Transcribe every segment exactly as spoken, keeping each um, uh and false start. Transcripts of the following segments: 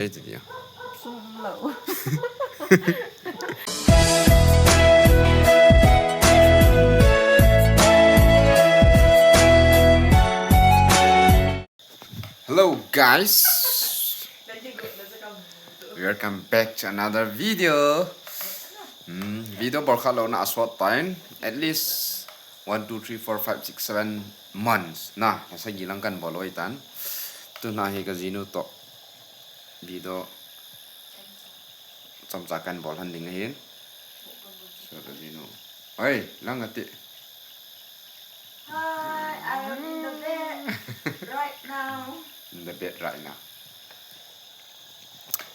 Sei ti dia. Sum lo. Hello guys. Welcome back to another video. Hmm, video bol kha lou na a short time. At least one, two, three, four, five, six, seven months. Na, sa gilang kan bol oi tan. Tuna hi ka jinu to. Video chomcha kan bol han ding ahin. So, ka jinu. Oi, lang ati. Hi, I am in the bed right now. In the bed right now.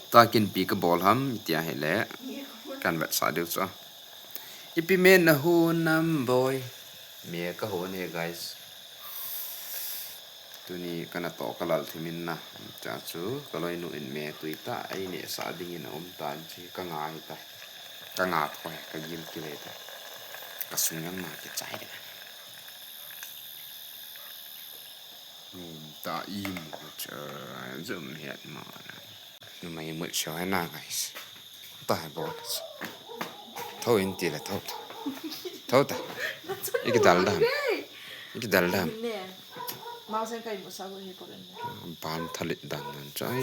Takin pi ka bol ham, tia hele. Kan vet sa diu chu. Ipi me na hu nam boy. Me ka hu ne, guys. Tuni kana to ka lal thimin na. Cha chu, ka loinu in me tui ta, ei ne sa dingin a um tan chi, ka ngai ta. Ka nga ko, ka gil ki le ta. Ka sung yang ma ki chai de. Num ta i mu cha, zum het ma na. Numei mut sho hai na, guys. Ta hai bo. Tho in ti la tho. Tho ta. Iki dal dam. Iki dal dam. Ne. Mau sen kai mu sa ko hi ko ren. Ban thalit dang nan chai.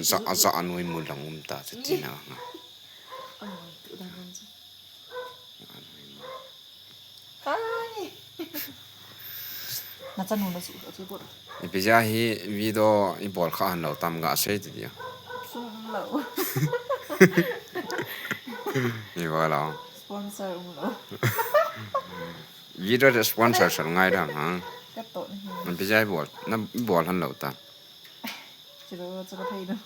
Za, za anoi mu lang um ta cha ti na nga. Anoi tu dang nan cha. Anoi mu. Ai. Na chanu na su, su bol. Ipi ja hi video i bol kha han lou tam ga sei ti dia. Sum lo. I bol lou. Sponsor um lo. Video de sponsor sal ngai dam ha. Ka to ni. Ipi ja i bol, na i bol han lou ta. Zero, zero thei do.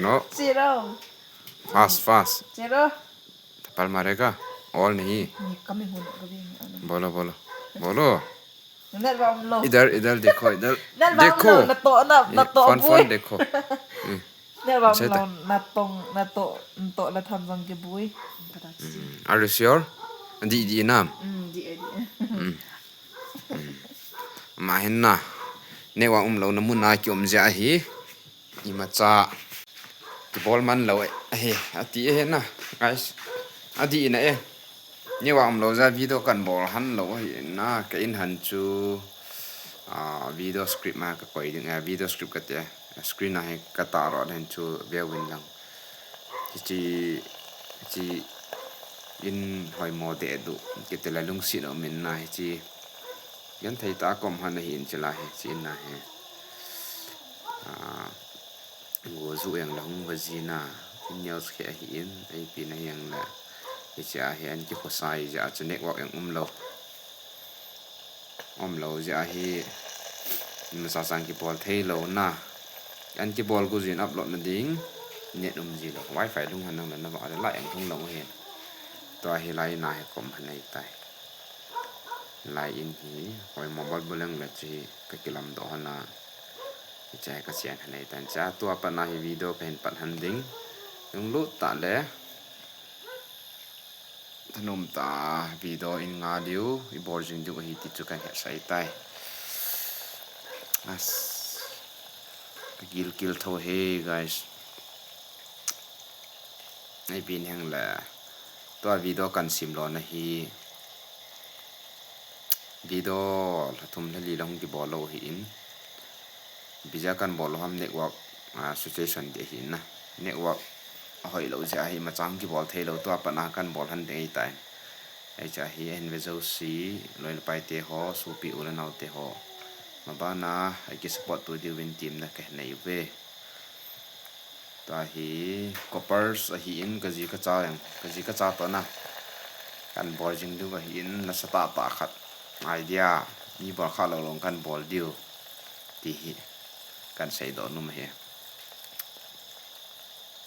No. Zero. Fast, fast. Zero. Pal marega. All nahi. Ni kami hun ka bi ni ano. Bolo, bolo. Bolo. Net bam lo. Idhar, idhar dekho, idhar. Net bam dekho. Lo, na to, na, na to. Phone, phone dekho. Hmm. Net bam lo, na tong, na to, na to la tham jong ke bui. Hmm. Are you sure? Di, di nam. Hmm, di, di. Hmm. Hmm. Ma hin na. Network um lo na mun a ki um ja hi. Imacha kibol man lou e, ahi, ati e na, guys. Adi ina e. Network um lou ja video kan bol han lou ahi na, ka in han chu, ah, video script ma ka koi ding, eh, video script ka te, screen a hi ka ta ro den chu view win lang. Hichi, hichi in hoi mo de du, kiti la lungsi no min na hichi. Yan thei ta kom han ahi in chila hi, chi in na hi. Ah, Go zu eng la hung va ji na, in news khe ahi in, ei pi na hi eng la, ei chia hi an ki khosai ja chu network eng um lo. Um lo ja hi, masa sang ki bol thei lo na. An ki bol gu jin upload na ding, net um ji lo. Wi-Fi lung han nang la na va la la eng lung lo hin. Tua hi lai na hi kom han ei tai. Lai in hi, hoi mobile buleng la chi ka kilam do hana. Ichai ka chian hanei tan cha tua pat na hi video ka hin pat han ding. Nung lut ta le. Thanum ta video in nga diu, i bol jing diu ahi ti chu kan he sai tai. As. Ka gil kil tho he, guys. Ei pin heng le. Tua video kan sim lo na hi. Video la thum la li la hung ki bol lo hi in. Bija kan bol lo ham network, ah, situation de hi na. Network a hoi lo ja hi ma chang ki bol thei lo tua pat na kan bol han de tai. Ei cha hi en ve zo si loi la pai te ho, supi u la nau te ho. Ma ba na, ei ki support tu diu vin team na ke nei ve. Tua hi coppers ahi in ka ji ka cha yang, ka ji ka cha to na. Kan bol jing diu ahi in nasa tah tah khat. Idea, mi bol kha lo long kan bol diu. Ti hi kan sei do num hi.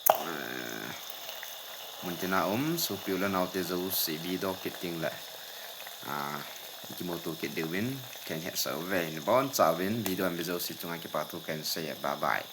Eh, mun tina um, supi u la nau te zo si video kit ding le. Ah, ki mo tu kit diu vin, ken he sa ve, ni bon cha vin, video am zo si chunga ki pa tu ken sei, bye bye.